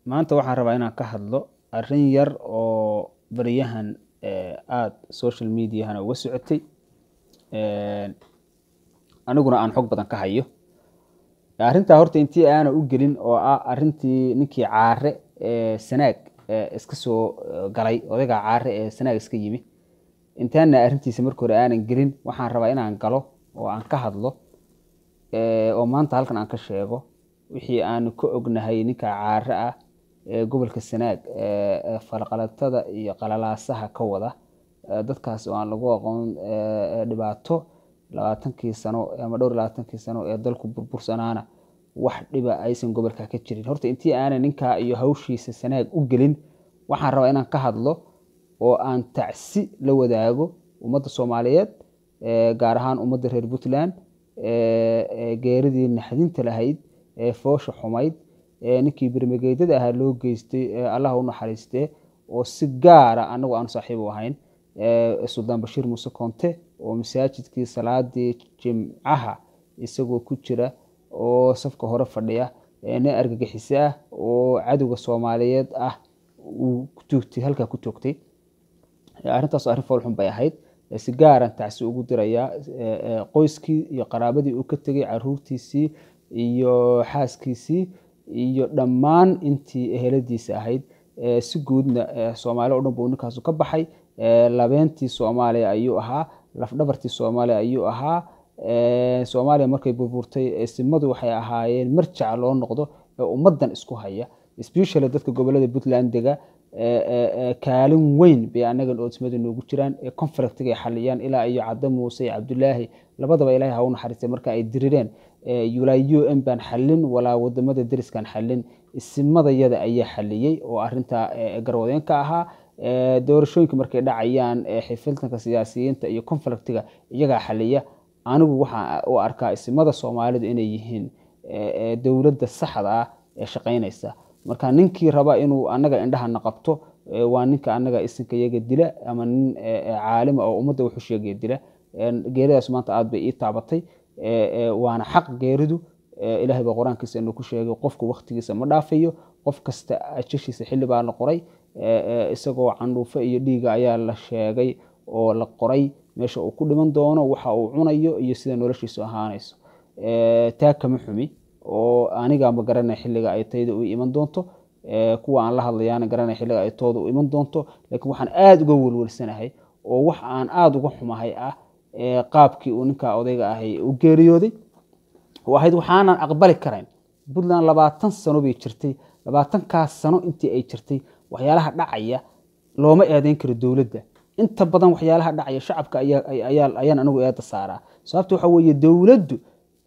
Maanta waxaan rabaa inaan ka hadlo arrin yar oo baryahan aada social mediahana uga socotay, aniguna aan xog badan ka hayo arrintaa. Horta intii aana u gelin oo ah arrintii ninkii Caare ee Sanaag iska soo galay, odayga Caare ee Sanaag iska yimi, intaana arrintiisa marka hore aanan gelin, waxaan rabaa inaan galo oo aan ka hadlo oo maanta halkan aan ka sheego wixii aanu ka ognahay ninka Caare ah ee gobolka Sanaag falqalatada iyo qalalaasaha ka wada. Dadkaas oo aan lagu aqoon dhibaato 20kii sano ama dhowr iyo labaatankii sano ee dalku burbursanaana wax dhiba aysan gobolka ka jirin. Horta intii aanan ninka iyo hawshiisa Sanaag u gelin, waxaan rabaa inaan ka hadlo oo aan tacsi la wadaago ummadda Soomaaliyeed, gaar ahaan ummadda reer Puntland, geeridii naxdinta lahayd ee foosha xumayd ee ninkii birmageydada ahaa loo geystay, Allah u naxariistee, oo si gaara anagu aanu saaxiib u ahayn, Suldaan Bashiir Muuse Koonte, oo masaajidkii salaadii Jimcaha isagoo ku jira oo safka hore fadhiya nin argagixiso ah oo cadowga Soomaaliyeed ah uu toogtay, halkaa ku toogtay. Arrintaas arrin fool xun bay ahayd. Si gaaran tacsi ugu dirayaa qoyskii iyo qaraabadii uu ka tegey, caruurtiisii iyo xaaskiisii iyo dhammaan intii eheladiisa ahayd. Si guudna Soomaali o dhan buu ninkaasu ka baxay. Labeentii Soomaaliya ayuu ahaa, lafdhabartii Soomaaliya ayuu ahaa. Soomaaliya markay burburtay, simadu waxay ahaayeen marjaca loo noqdo ee ummaddan isku haya, especially dadka gobolada Puntland dega. Kaalin weyn bay anagan oodsimada noogu jiraan ee conflictiga ay xaliyaan. Ilaa iyo Cadde Muuse iyo Cabdulaahi labadaba, Ilaahay ha u naxariistay, marka ay dirireen, walaa UN baan xalin walaa wadamada deriskaan xalin, isimadayada ayaa xaliyey oo arintaa garwadeen ka ahaa. Doorashooyinka markay dhacayaan, xifiltanka siyaasiyiinta iyo conflictiga iyagaa xaliya. Anigu waxaan u arkaa isimada Soomaalidu inay yihiin dowladda saxda ah ee shaqaynaysa. Marka ninkii raba inuu anaga indhahana qabto waa ninka anaga isinka iyaga dila ama nin caalima oo ummadda wuxuu sheegaya dila. Geeridaas maanta aad bay ii taabatay, waana xaq geeridu. Ilaahay baa Qur-aankiisa inuu ku sheegay qofku waqtigiisa ma dhaafayo. Qof kasta ajashiisa xilli baa la qoray, isagoo candhuufo iyo dhiiga ayaa la sheegay oo la qoray meesha uu ku dhiman doono, waxa uu cunayo iyo sida noloshiisu ahaanayso. Taa kama xumi oo aniga ma garanay xilliga ay tayda u iman doonto, kuwa aan la hadlayaana garanay xilliga ay tooda u iman doonto. Laakiin waxaan aada uga welwelsanahay oo wax aan aada uga xumahay ah qaabkii uu ninka odayga ahay u geeriyooday oo ahayd waxaanan aqbali karayn. Puntland 20 sano bay jirtay. 20kaas sano intii ay jirtay, waxyaalaha dhacaya looma eedeyn karo dowladda. Inta badan waxyaalaha dhacaya shacabka ayaan anigu eeda saaraa. Sababta waxa weeye, dowladdu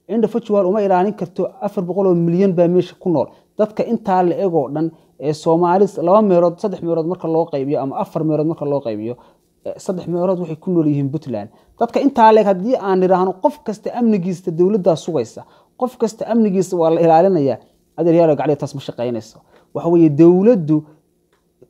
individual uma ilaalin karto. 400 oo milyan baa meesha ku nool. Dadka intaa la egoo dhan ee Soomaali, laba meelood saddex meelood marka loo qaybiyo ama afar meelood marka loo qaybiyo, saddex meelood waxay ku nool yihiin Puntland. Dadka intaa leeg haddii aan idhaahno qof kasta amnigiisa dowladdaa sugaysa, qof kasta amnigiisa waa la ilaalinayaa, adeeryaalo gacliya, taas ma shaqaynayso. Waxa weeye, dowladdu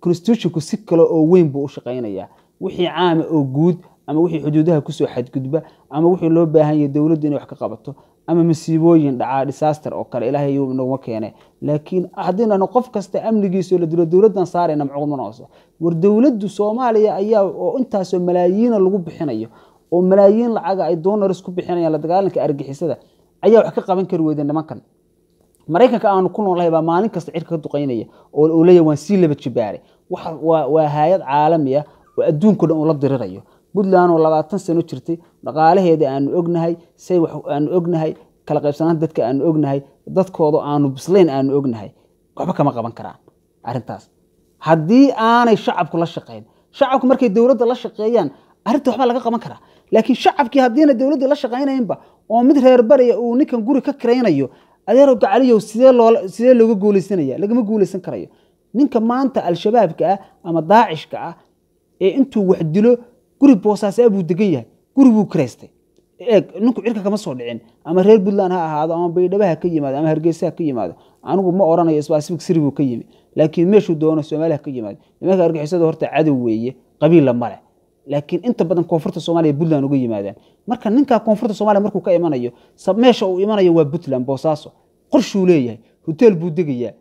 constitutionku si kale oo weyn buu u shaqaynayaa. Wixii caama oo guud ama wixii xuduudaha kusoo xadgudba ama wixii loo baahan yahay dowladdu inay wax ka qabato ama masiibooyin dhacaa, disaster oo kale, Ilaahay yuu naguma keene. Laakiin haddii nahno qof kasta amnigiisa la dilo dowladdan saarayna, macquul ma noqoso. War dowladdu Soomaaliya ayaa oo intaasoo malaayiina lagu bixinayo oo malaayiin lacaga ay donors ku bixinayaan la dagaalanka argixisada ayaa wax ka qaban kari weydeen. Nimankan Maraykanka aanu ku noolahay baa maalin kasta cirka ka duqeynaya oo uu leeyahay waan sii laba jibaaray. Waxa waa hay'ad caalami ah oo adduunka dhan uu la dirirayo. Puntland oo 20 sano jirtay, dhaqaalaheeda aanu ognahay, say wax aanu ognahay, kala qaybsanaanta dadka aanu ognahay, dadkooda aanu bislayn aanu ognahay, waxba kama qaban karaan arrintaas haddii aanay shacabku la shaqayn. Shacabku markay dowladda la shaqeeyaan, arrinta waxbaa laga qaban karaa. Laakiin shacabkii haddiina dowladda la shaqaynaynba oo mid reer baraya uu ninkan guri ka kiraynayo, adeero gacaliyow, sidee looga guuleysanaya? Lagama guuleysan karayo. Ninka maanta Al-Shabaabka ah ama Daacishka ah ee intuu wax dilo guri Boosaaso buu degan yahay, guri buu kiraystay. Eeg, ninku cirka kama soo dhicin. Ama reer Puntland ha ahaado ama Baydhabo ha ka yimaado ama Hargeysa ha ka yimaado, anigu ma oranayo specific siri buu ka yimi, laakiin meeshuu doono Soomaaliya ha ka yimaado. Nimanka argixisada horta cadow weeye, qabiilla male, laakiin inta badan koonfurta Soomaaliya Puntland uga yimaadaan. Marka ninka koonfurta Soomaaliya markuu ka imanayo, meesha uu imanayo waa Puntland, Boosaaso. Qorshuu leeyahay, Hotel buu degayaa.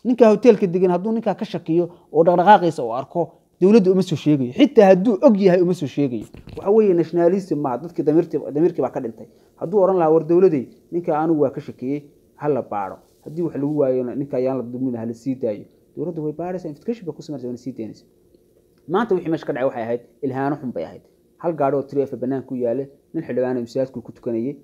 Ninkaa hoteelka degan hadduu ninkaa ka shakiyo oo dhaqdhaqaaqiisa uu arko, dowladda uma soo sheegayo. Xitaa hadduu og yahay uma soo sheegayo. Waxa weeye nationalism maaha, dadkii damiirkii baa ka dhintay. Hadduu odhan lahaa, war dowladay, ninkaa anigu waa ka shakiyey, ha la baadho, haddii wax lagu waayona ninka ayaan la dulmin, hala sii daayo, dowladdu way baadhaysaa, investigation bay ku samaysa, wana sii daynaysa. Maanta wixii meesha ka dhacay waxay ahayd ilhaano xun bay ahayd. Hal gaadho oo tiri banaanka ku yaale, nin xildhibaana masaajidku ku tukanayay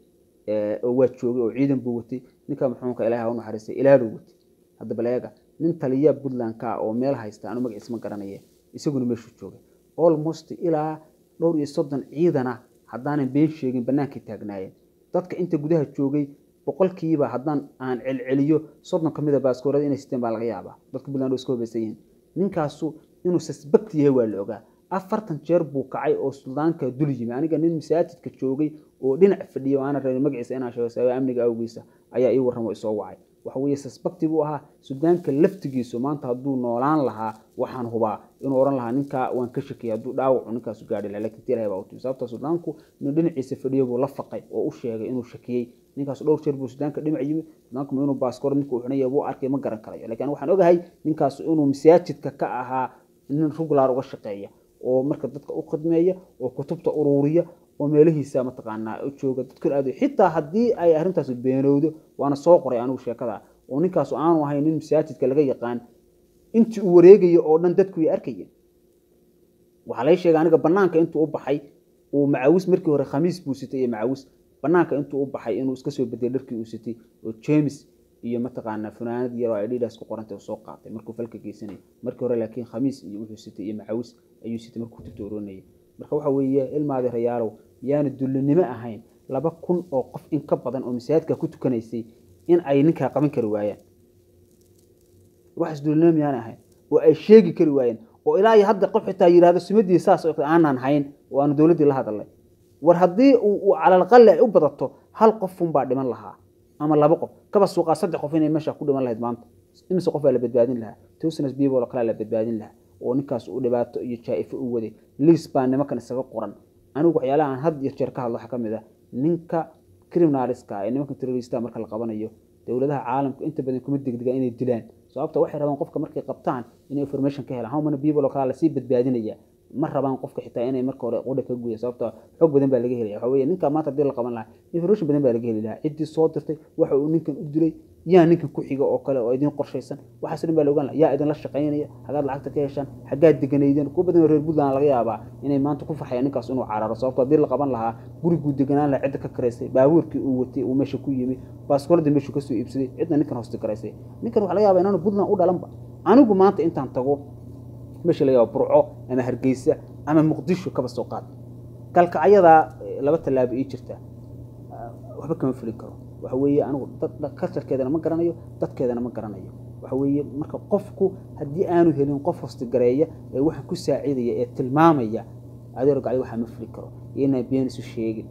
oo waa joogay oo ciidan buu watay. Ninka maxuunka, Ilaahay ha u naxariistay, ilaaluu watay. Hadda baleega nin taliya Puntland ka oo meel haysta, anu magaciisa ma garanaya, isaguna meeshuu joogay. Almost ilaa dhowr iyo soddon ciidana, haddaanan been sheegin, bannaankay taagnaayeen. Dadka inta gudaha joogay boqolkiiba haddaan aan celceliyo, 30 ka mid a baaskoorada inay siteen baa laga yaabaa. Dadka Puntland oo iska hubaysan yihiin. Ninkaasu inuu suspect yahay waa la ogaa. 40 jeer buu kacay oo suldaanka dul yimi. Aniga nin masaajidka joogay oo dhinac fadhiya oo aanan rabin magaciisa inaan sheego sababa amniga awgiisa ayaa ii warramo oo isoo wacay. Waxa weeye suspect buu ahaa. Suldaanka laftigiisu maanta hadduu noolaan lahaa, waxaan hubaa inuu oran lahaa, ninkaa waan ka shakiyay, hadduu dhaawacu ninkaasu gaadhi lahaa. Laakiin tii Ilahay baa u timi, sababta suldaanku inuu dhinaciisa fadhiyo buu la faqay oo u sheegay inuu shakiyey ninkaas. Dhowr jeer buu suldaanka dhinac yimi. Suldaanku ma inuu baaskoor ninka uu xunaya buu arkay, ma garan karayo, laakiin waxaan ogahay ninkaas inuu masaajidka ka ahaa nin regular uga shaqeeya oo marka dadka u khidmeeya oo kutubta uruuriya oo meelihiisa mataqaanaa u jooga dadkan aad. Xitaa haddii ay arrintaas beenowdo, waana soo qoray anigu sheekada, oo ninkaas aanu ahayn nin masaajidka laga yaqaan, intii uu wareegayo oo dhan dadku way arkayeen. Waxaa laga sheegay aniga banaanka intuu u baxay uu macawis, markii hore khamiis buu sitay iyo macawis, banaanka intuu u baxay inuu iska soo bedelay dharkii uu sitay oo James iyo mataqaanaa funaanad yar oo Adidas ku qorantay uu soo qaatay markuu falka geysanayay. Markii hore laakiin khamiis iyo wuxuu sitay iyo macawis ayuu sitay markuu kutubta ururinayay. Marka waxa weeye, ilmaadi rayaalow, yaana dullinimo ahayn 2000 oo qof in ka badan oo masaajidka ku tukanaysay in ay ninkaa qaban kari waayaan. Waxaas dullinimo miyaana ahayn oo ay sheegi kari waayeen, oo ilaa iyo hadda qof xitaa yidhahdo sumadii saas oo aanan hayn oo aanu dowladdii la hadalnay? War haddii uu calalaqali ay u badato hal qof unbaa dhiman lahaa ama laba qof, kaba suuqaa saddex qof inay meesha ku dhiman lahayd, maanta imise qof baa la badbaadin lahaa? Thousands people oo kalea la badbaadin lahaa oo ninkaas uu dhibaato iyo jaa-ifo u waday. Liis baa nimankan isaga qoran. Anigu waxyaalaha aan had iyo jeer ka hadlo waxaa ka mid ah ninka criminaliska ee nimanka terrorista marka la qabanayo, dowladaha caalamka inta badan kuma degdegaan inay dilaan, sababta waxay rabaan qofka markay qabtaan inay information ka helaan. How many people oo kale lasii badbaadinaya? Ma rabaan qofka xitaa inay marka hore qudha ka gooyaan, sababta xog badan baa laga helaya. Waxa weeye ninka maanta haddii la qaban lahaa, information badan baa laga heli lahaa, ciddii soo dirtay, waxa uu ninkan u dilay, yaa ninkan ku xiga oo kale oo idin qorshaysan, waxaas dhan baa la ogaan lahaa. Yaa idinla shaqaynaya? Xagaad lacagta ka heshaan? Xaggaad deganaydeen? Kuwa badan oo reer Puntland laga yaabaa inay maanta ku farxayaan ninkaas inuu cararo, sababto haddii la qaban lahaa, guriguu deganaan lahaa, cidda ka karaysay, baabuurkii uu watay uu meesha ku yimi, baaskoolada meeshuu kasoo iibsaday, cidna ninkan hoosti karaysay. Ninkan waxaa laga yaabaa inaanu Puntland u dhalanba. Anigu maanta intaan tago meesha laga yaabo Burco ama Hargeysa ama Muqdisho, kaba soo qaad kalkacyadaa laba tallaabo ii jirta, waxba kama fulin karo. Waxa weeye anigu dad culturekeedana ma garanayo, dadkeedana ma garanayo. Waxa weeye marka qofku haddii aanu helin qof hostigareeya ee waxa ku saacidaya ee tilmaamaya, adeer gacli, waxaa ma fulin karo. Iyo inaan been isu sheegin,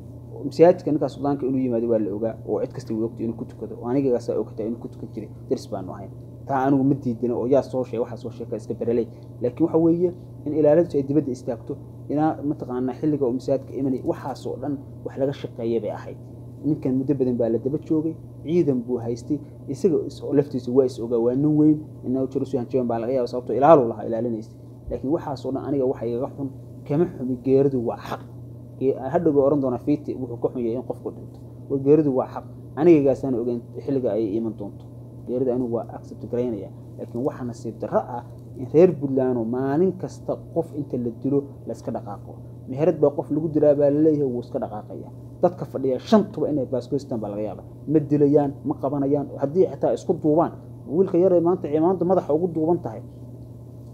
masaajidka ninkaas suldaanka inuu yimaado waa la ogaa oo cid kasta way ogtay inuu ku tukado, oo anigagaasaa ogtaa inuu ku tukan jiray, daris baanu ahayn. Taa anigu ma diidina oo yaa soo sheegay, waxaa soo sheeka iska bereley. Laakiin waxa weeye in ilaaladiisu ay dibadda istaagto inaa mataqaanaa xilliga uu masaajidka imanay, waxaasoo dhan wax laga shaqeeyay bay ahayd. Ninkan muddo badan baa la daba joogay, ciidan buu haystay, isaga laftiisa waa is ogaa, waa nin weyn, inaa jiro soo hanjaban baa laga yaaba, sababtoo ilaaluu lahaa ilaalinaysa. Laakiin waxaasoo dhan aniga waxa igaga xun, kama xumi, geeridu waa xaq. Hadhow bay oran doonaa Fiti wuxuu ka xun yahay in qofku dhinto. War geeridu waa xaq, anigagaasaan ogeyn xilliga ay iman doonto geerida, anigu waa accept garaynaya. Laakiin waxa nasiib darro ah in reer Puntland maalin kasta qof inta la dilo la iska dhaqaaqo. Meherad baa qof lagu dilaa baa laleeyahay, wuu iska dhaqaaqaya. Dadka fadhiya shantuba inay baaskoystaan baa laga yaaba, ma dilayaan, ma qabanayaan. Haddii xitaa isku duubaan, wiilka yaree maanta cimaamada madaxa ugu duuban tahay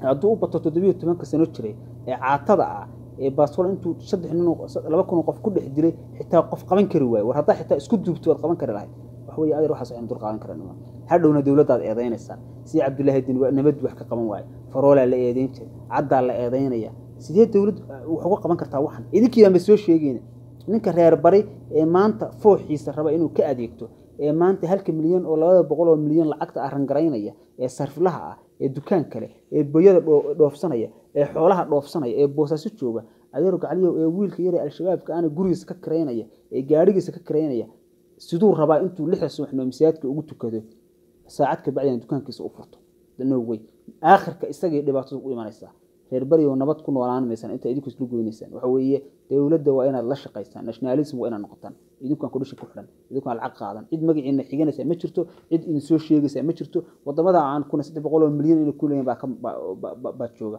hadduu u bato 17-ka sano jiray ee caatada ah ee baaskool intuu saddex nin 2000 oo qof ku dhex dilay, xitaa qof qaban kari waayo. War haddaa xitaa isku duubto waad qaban kari lahayd. Waxa weeye adeer, waxaas waxaynu dul qaadan karana. Hadhowna dowladdaad eedaynaysaa, si Cabdullaahi Din nabad wax ka qaban waayo, Faroolaa la eedayn jiray, caddaa la eedaynaya. Sidee dowlad wax uga qaban kartaa waxan idinkii baanba soo sheegayna? Ninka reer bari ee maanta fooxiisa raba inuu ka adeegto, ee maanta halka milyan oo 200 milyan lacagta arangaraynaya, ee sarfilaha ah, ee dukaan kale, ee boyada dhoofsanaya, ee xoolaha dhoofsanaya, ee Boosaaso jooga, adeer gacaliyow, ee wiilka yare Al-Shabaabka aana gurigiisa ka karaynaya, ee gaadhigiisa ka karaynaya, siduu rabaa intuu 6da subaxnimo masaajidka ugu tukado? Saacad ka bacdina dukaankiisa u furto. No way. Aakhirka isagay dhibaatadu u imanaysaa. Reer bari oo nabad ku noolaan maysaan inta idinku islu goynaysaan. Waxa weeye dowladda waa inaad la shaqaysaan, nationalism waa inaad noqotaan. Idinkaan kudhisha ku xidhan, idinkaan lacag qaadan, cid magaciina xiganaysa ma jirto, cid idin soo sheegaysa ma jirto. Wadamada aan kuna 300 milyan inay ku leeyihiin baa jooga.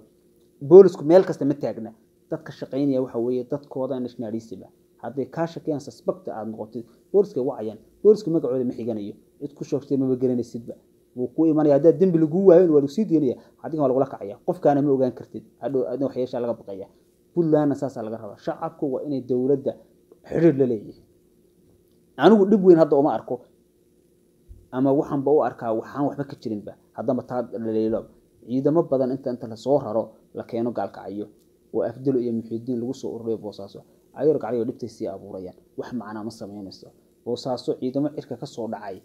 Boolisku meel kasta ma taagna. Dadka shaqaynaya waxa weeye dadkooda nationalism ah. Hadday kaa shaqeeyaan, suspect aad noqotid, booliska wacayaan. Booliska magacooda ma xiganayo, cid ku sheegtay maba garanaysidba. Wuu ku imanaya. Haddaa dembi laguu waayo waa lagu sii deynaya, adiga waa lagula kacaya. Qofkaana ma ogaan kartid, hadhow adna waxyeeshaa laga baqaya. Puntlandna saasaa laga rabaa. Shacabku waa inay dowladda xiriir la leeyihiin. Anigu dhib weyn hadda uma arko, ama waxaanba u arkaa waxaan waxba ka jirinba. Haddaba taa dhaliilo, ciidamo badan inta lasoo raro la keeno Gaalkacyo oo Afdalo iyo Muxiidiin lagu soo ururiyo Boosaaso, ayar gacyo dhibtay sii abuurayaan, wax macnaa ma samaynayso. Boosaaso ciidamo cirka ka soo dhacay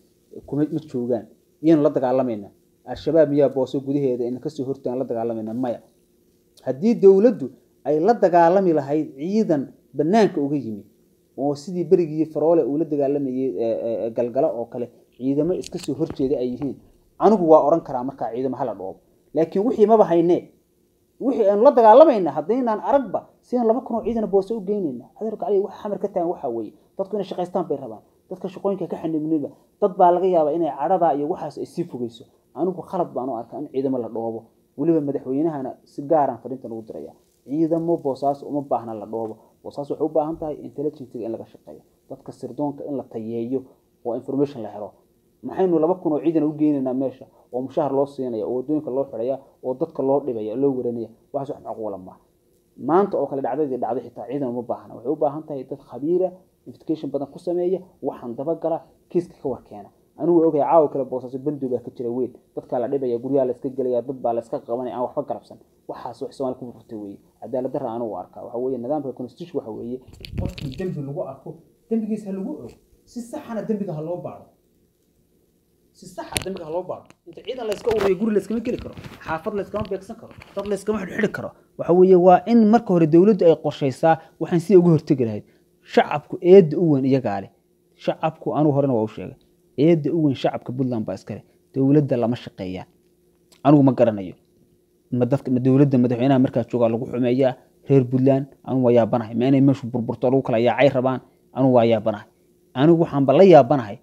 kuma ma joogaan. Miyaynu la dagaalamayna Al-Shabaab? Miyaa Booso gudaheeda ina kasoo hortaan la dagaalamayna? Maya. Haddii dowladdu ay la dagaalami lahayd ciidan banaanka uga yimi, oo sidii berigii Faroole uu la dagaalamayay Galgalo oo kale, ciidamo iska soo horjeeda ay yihiin, anigu waa oran karaa markaa ciidamo hala dhoobo. Laakiin wixii maba haynee, wixii aynu la dagaalamayna haddaynaan aragba, sidaan 2000 oo ciidana Boose u geynayna? Adeer gacali, waxa Xamar ka taagan waxaa weeye dadku inay shaqaystaan bay rabaan. Dadka shaqooyinka ka xanibniba dad baa laga yaabaa inay cadhadaa iyo waxaas ay sii fogeyso. Anigu khalad baan u arkaa in ciidamo la dhoobo. Weliba madaxweynahana si gaaraan fariinta lagu diraya: ciidamo Boosaaso uma baahna la dhoobo. Boosaaso waxay u baahan tahay intelligence-ga in laga shaqeeyo, dadka sirdoonka in la tayeeyo oo information la helo. Maxaynu 2000 oo ciidan u geynaynaa meesha oo mushahar loo siinaya oo wadooyinka loo xidhaya oo dadka loo dhibaya oo loo waranaya? Waxaas wax macquula maaha. Maanta oo kale dhacdadii dhacday xitaa ciidan uma baahna. Waxay u baahan tahay dad khabiira, investigation badan ku sameeya, waxaan dabagala, kiiska ka warkeena. Anigu waa ogahay, caawa kale Boosaaso bandow baa ka jira weyn, dadkaa la dhibaya, guryaha la iska gelaya, dad baa la iska qabanaya aan waxba galabsan. Waxaas wax Soomaali ku furtay weeye. Cadaalad darra anigu arkaa waxa weeye nidaamka constitution. Waxa weeye qofkii dembi lagu arko dembigiisa ha lagu ogo, si saxana dembiga ha loo baaro, si saxa dembiga ha loo baaro. Inta ciidan la iska ururiyo guri la iskama geli karo, xaafad la iskama beegsan karo, dad la iskama xidhxidhi karo. Waxa weeye waa in marka hore dowladdu ay qorshaysaa waxaan sidii uga hortegi lahayd. Shacabku eedda u weyn iyagaa leh. Shacabku, anigu horena waa u sheegay, eedda u weyn shacabka Puntland baa iskale. Dowladda lama shaqeeyaan. Anigu ma garanayo, ma dadka ma dowladda madaxweynaha markaa joogaa lagu xumeeyaa reer Puntland? Anigu waa yaabanahay. Ma inay meeshu burburto lagu kala yaacay rabaan? Anigu waa yaabanahay. Anigu waxaanba la yaabanahay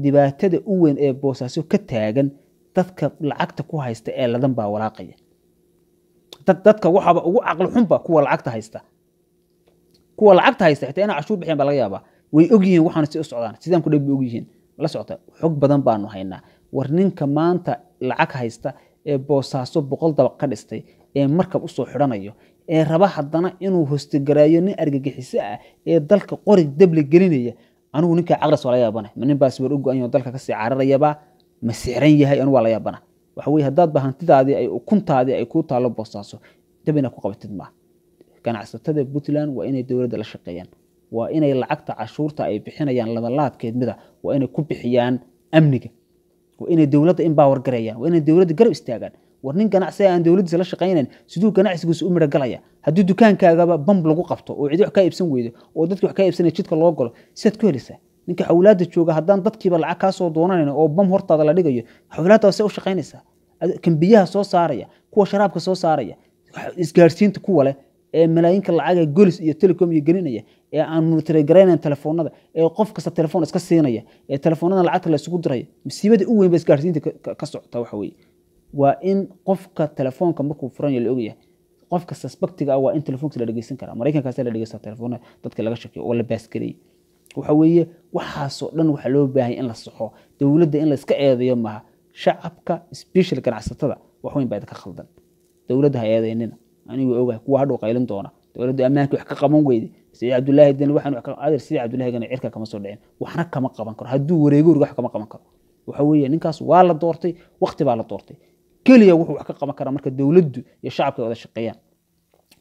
dhibaatada u weyn ee Boosaaso ka taagan. Dadka lacagta ku haysta ee ladan baa walaaqaya. Dadka waxaaba ugu caqli xunba kuwa lacagta haysta. Kuwa lacagta haysta xitaa inay cashuur bixiyaan baa laga yaabaa. Way ogyihiin waxaana si u socdaan, sidaan ku dhow bay ogyihiin. La socota, xog badan baanu haynaa. War ninka maanta lacag haysta ee Boosaaso 100 dabaq ka dhistay ee markab usoo xidhanayo ee raba haddana inuu hostigareeyo nin argagixiso ah ee dalka qori dable gelinaya, anigu ninkaa caqlis waa la yaabana. Ma nin baas war u go-an dalka kasii cararayaba? Ma sixran yahay? Anigu waa la yaabana. Waxa weye haddaad ba hantidaadii ay ukuntaadii ay kuu taallo Boosaaso, dab inaad ku qabatid maaha. Ganacsatada Puntland waa inay dowladda la shaqeeyaan, waa inay lacagta cashuurta ay bixinayaan labalaabkeed mida waa inay ku bixiyaan amniga, waa inay dowladda empower gareeyaan, waa inay dowladda garab istaagaan. War nin ganacsiga aan dowladdiisa la shaqaynayn siduu ganacsigiisa u midho galaya? Haddii dukaankaagaba bamb lagu qabto oo cidi wax kaa iibsan weydo oo dadki wax kaa iibsanaya jidka loo galo, sidaad ku helaysaa? Ninka xawlaadda jooga haddaan dadkiiba lacag kaa soo doonanayn oo bam hortaada la dhigayo, xawlaadda waa see u shaqaynaysaa? Kan biyaha soo saaraya, kuwa sharaabka soo saaraya, isgaarsiinta kuwa leh ee malaayinka lacaga Golis iyo Telecom iyo gelinaya, ee aan monitor garaynayn telefoonada, ee qof kasta telefoon iska siinaya, ee telefoonada lacagta la isugu dirayo, masiibada u weyn ba isgaarsiinta ka socota. Waxa weeye waa in qofka telefoonka markuu furanayo la ogyahay. Qofka suspectiga ah waa in telefoonkiisa la dhegeysan karaa. Maraykankaasa la dhegeystaa telefoonada dadka laga shakiyo oo la baasgareeyey. Waxa weeye waxaasoo dhan waxaa loo baahay in la saxo. Dowladda in la iska eedeeyo maaha. Shacabka, special ganacsatada, wax weyn baa idinka khaldan. Dowladda ha eedeynina. Anigu ogahay kuwa hadhow qaylin doona dowladda ammaankii wax ka qaban weyday, Siciid Cabdullaahi Deni. Waxaan wax ka adeer, Siciid Cabdullaahi gana cirka kama soo dhicin, waxna kama qaban karo. Hadduu wareego wax kama qaban karo. Waxa weeye ninkaas waa la doortay, waqti baa la doortay. Keliya wuxuu wax ka qaban karaa marka dowladdu iyo shacabka ay wada shaqeeyaan.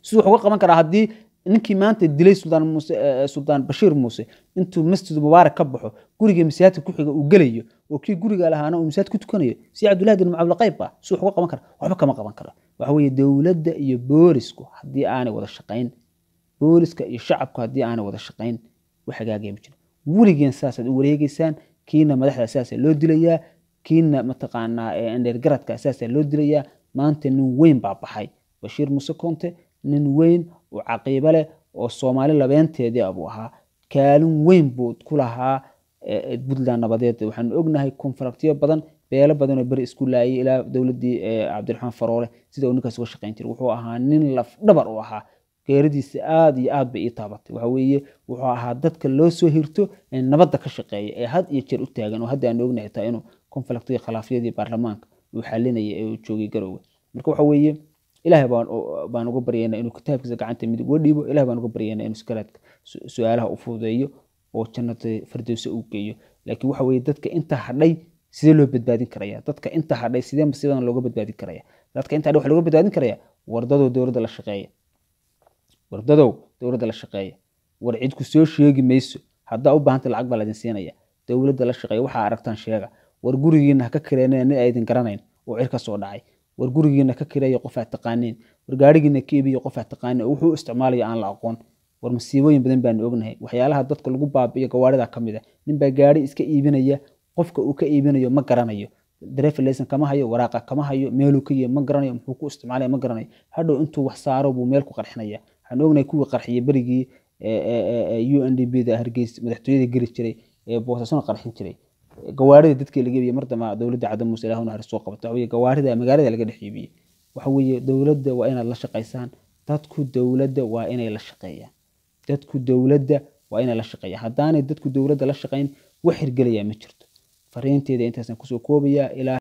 Siduu wax uga qaban karaa haddii ninkii maanta dilay Suldaan Muuse, Suldaan Bashiir Muuse, intuu Masjid Mubaarak ka baxo guriga masaajidka ku xiga uu gelayo oo kii guriga lahaana uu masaajid ku tukanayo, si Cabdullahi bin Cabdilqayb ba siduu wax uga qaban kara? Waxba kama qaban karo. Waxa weeye dowladda iyo boolisku haddii aanay wada shaqayn, booliska iyo shacabku haddii aanay wada shaqayn, wax hagaagaya ma jiro. Weligeen saasaad u wareegeysaan, kiina madaxda saasaa loo dilayaa. Kiina mataqaanaa indheergaradka saasaa loo dilayaa. Maanta nin weyn baa baxay, Bashiir Muuse Koonte, nin weyn oo caqiibo leh oo Soomaali labeenteedii buu ahaa. Kaalin weyn buu ku lahaa Puntland nabadeed. Waxaanu ognahay konfliktiyo badan, beelo badan oo beri isku laayay ilaa dowladdii Cabdiraxmaan Faroole sida uu ninkaas uga shaqayn jiray. Wuxuu ahaa nin lafdhabar u ahaa. Geeridiisa aad iyo aad bay ii taabatay. Waxa weeye wuxuu ahaa dadka loo soo hirto ee nabadda ka shaqeeya ee had iyo jeer u taagan, oo hadda aan ognahay xitaa inuu konfliktigii khilaafyadii baarlamaanka uu xalinayay ee uu joogay Garowe. Marka waxa weeye Ilaahay baan uga baryaynaa inuu kitaabkiisa gacanta midig uga dhiibo. Ilaahay baan uga baryaynaa inuu sakaraadka su-aalaha u fududeeyo oo jannada firdowsa u geeyo. Laakiin waxa weeye dadka inta hadhay sidee loo badbaadin karaya? Dadka inta hadhay sidee masiibadan looga badbaadin karaya? Dadka inta hadhay waxa looga badbaadin karaya wardadow dowladda la shaqeeya, wardadow dowladda la shaqeeya. War cid ku soo sheegi mayso, haddaa u baahanta lacag baa laydin siinaya. Dowladda la shaqeeya, waxaa aragtaan sheega. War gurigiina ha ka kireenina nin aydin garanayn oo cir ka soo dhacay. War gurigiina ka kireeya qof aad taqaaniin. War gaarigiina ka iibiya qof aad taqaaniin oo wuxuu isticmaalaya aan la aqoon. War masiibooyin badan baanu ognahay, waxyaalaha dadka lagu baabi'iyo gawaarida ka mid ah. Nin baa gaari iska iibinaya, qofka uu ka iibinayo ma garanayo, driver license kama hayo, waraaqa kama hayo, meeluu ka yihi ma garanayo, muxuu ku isticmaalaya ma garanayo. Hadhow intuu wax saaro buu meel ku qarxinaya. Waxaan ognahay kuwii qarxiyay berigii UNDP da Hargeysa madaxtooyada geli jiray ee Boosasona qarxin jiray gawaarida dadkii laga iibiyey. Mar dambe dowladda Cadda Muuse Ilaahu naxariis soo qabata. Waxa weeye gawaarida magaalada laga dhex iibiyey. Waxa weeye dowladda waa inaad la shaqaysaan. Dadku dowladda waa inay la shaqeeyaan. Dadku dowladda waa inay la shaqeeyaan. Haddaanay dadku dowladda la shaqayn, wax hirgelayaa ma jirto. Fariinteeda intaasaan kusoo koobayaa ilaa.